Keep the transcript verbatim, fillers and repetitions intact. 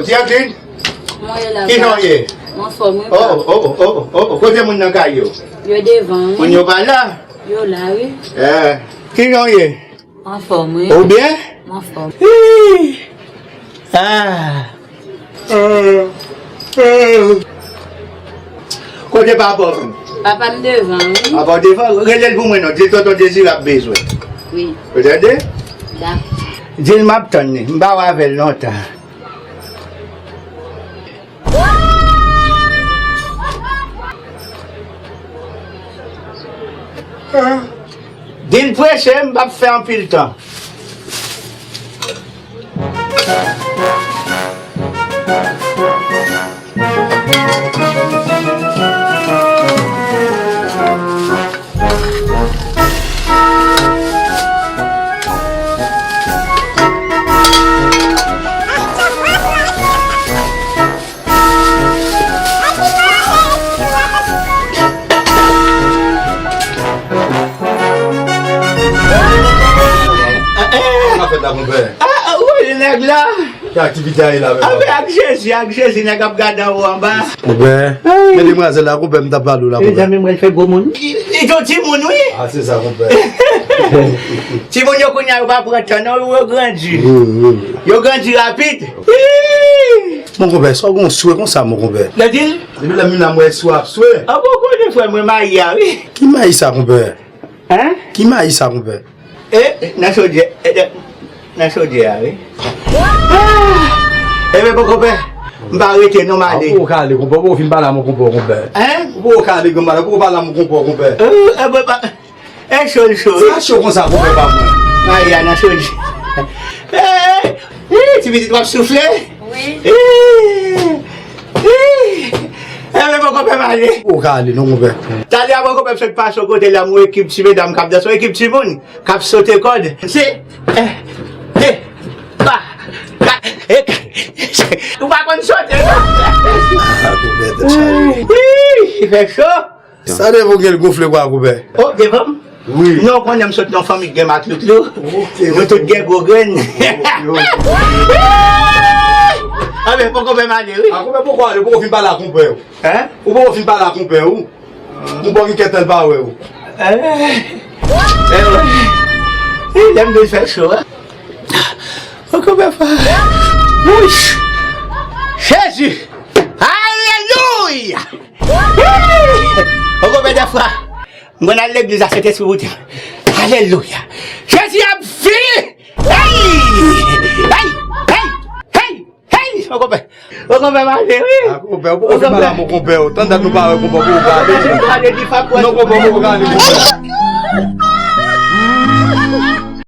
Jacqueline, mwen la. Kijan w ye? Mwen anfòm, wi, oh, papa. Oh, oh, oh, oh, oh. Kote moun nan kay yo? Yo devan, wi. Moun yo pa la? Yo la, wi. Eh, kijan w ye? Anfòm, wi. Ou byen? Anfòm. Hi! Ah. Kote papa w? Papa m devan, wi. Papa w devan? Rele l pou mwen non. Di tonton Dezire ap bezwen. Wi. Ou tande? Dakò. Di l m ap tann li. M pa wè avè l lontan. Di l preche, m p ap fè anpil tan. Sa fèt la, konpè? Ah, ah, ou wè nèg la? Ki aktivite a ye la menm? Anben, ak Jezi, ak Jezi, nèg ap gade anwo anba. Konpè, men demwazèl la, konpè, m t ap pale w la, konpè. Mezanmi, mwen fè gwo moun. Li, li t on timoun, wi. Ah, se sa, konpè. Timoun yo kounye a, yo pa pran tan, non, yo grandi. Wi, wi, wi. Yo grandi rapid. Ii! Mon konpè, sa w gen yon swe konsa, mon konpè? Lè di l? Depi lè m vin la, m wè swe ap swe. Ah, bon, konnen frè mwen mayi a, wi. Ki mayi sa, konpè? Hein? Ki mayi sa, konpè? E, nan chodyè, e, nan chodyè a, wi. Ah! Ebyen, bon, konpè, m pa rete, non, m ale. Ou poko ka ale, konpè, ou poko fin pale a mon konpè, konpè. Hein? Ou poko ka ale, granmada, ou poko pale a mon konpè, konpè. Euh, e, bon, pa, e, cho, cho, wi. Sa cho konsa, konpè, pa mwen. Mayi a nan chodyè. E, e, ti pitit w ap soufle? Wi. Wi. Wi. Ebyen, bon, konpè, m ale. Ou ka ale, non, konpè. Talè a, bon, konpè, m sot pase yon kote la, m wè ekip ti medam k ap danse, yon ekip timoun k ap sote kòd. Se, e, de, twa, kat, e, ou pa konn sote, non? Ah, konpè, tèt chaje. Wi, fè cho. Sa devan w gen l gonfle kwa, konpè? Oh, devan m? Wi. Non, ou konnen m sot nan fanmi k gen matlout, wi. Ok, nou tout gen gwo grenn. Ok, ok. Anben, poko fè m ale, wi. Ah, konpè, poko ale, poko fin pale a konpè w. Hein? Ou poko fin pale a konpè w. Konpè w gen kèt lè l pa wè w. Eh. Eh, wi. Eh, lè m vin fè cho, hein? Poko fè fa. Wouch! Jezi! Alelouya! Poko fè dèfwa. M konn al legliz a Sentespri pou te. Alelouya! Jezi ap vini! Hey! Hey! Hey! Hey! Hey! Mon konpè, mon konpè, m ale, wi. Ah, konpè, ou poko fin pale a mon konpè w. Tann dat nou pa wè konpè, ou poko ka ale. Mon konpè, m ale di fap wè. Non, konpè, ou poko ka ale, konpè.